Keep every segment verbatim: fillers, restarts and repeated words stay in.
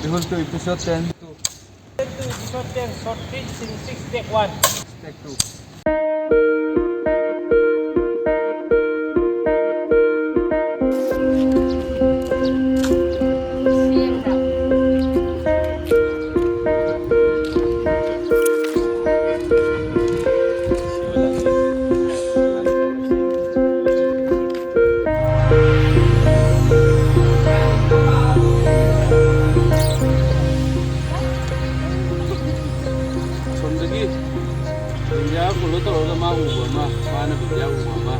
Behold to episode ten. Ten to episode ten, short three, scene six, take one. Take two. ꯑꯁꯣꯝꯗꯒꯤ ꯕꯤꯟꯗꯤꯌꯥ follow ꯇꯧꯔꯒ ꯃꯥ ꯎꯕ ꯑꯃ, ꯃꯥꯅ ꯕꯤꯟꯗꯤꯌꯥ ꯎꯕ ꯑꯃ꯫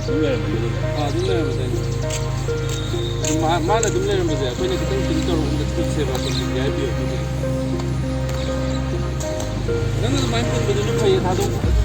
ꯑꯗꯨꯝ ꯂꯩꯔꯝꯕꯅꯤ ꯑꯗꯨꯝ꯫ ꯑꯥ, ꯑꯗꯨꯝ ꯂꯩꯔꯝꯕꯗꯥꯏꯅꯦ? ꯑꯗꯨꯝ ꯃꯥ-, ꯃꯥꯅ ꯑꯗꯨꯝ ꯂꯩꯔꯝꯕꯁꯦ ꯑꯩꯈꯣꯏꯅ ꯈꯤꯇꯪ ꯊꯤꯡ ꯇꯧꯔꯒ ꯎꯠꯁꯦꯕ, ꯑꯩꯈꯣꯏ ꯕꯤꯟꯗꯤꯌꯥ ꯄꯤꯔꯛꯄꯁꯦ꯫ ꯅꯪꯅ ꯑꯗꯨꯃꯥꯏꯅ ꯄꯨꯟꯕꯗꯨꯅ ꯐꯩꯌꯦ, ꯊꯥꯗꯣꯛ-,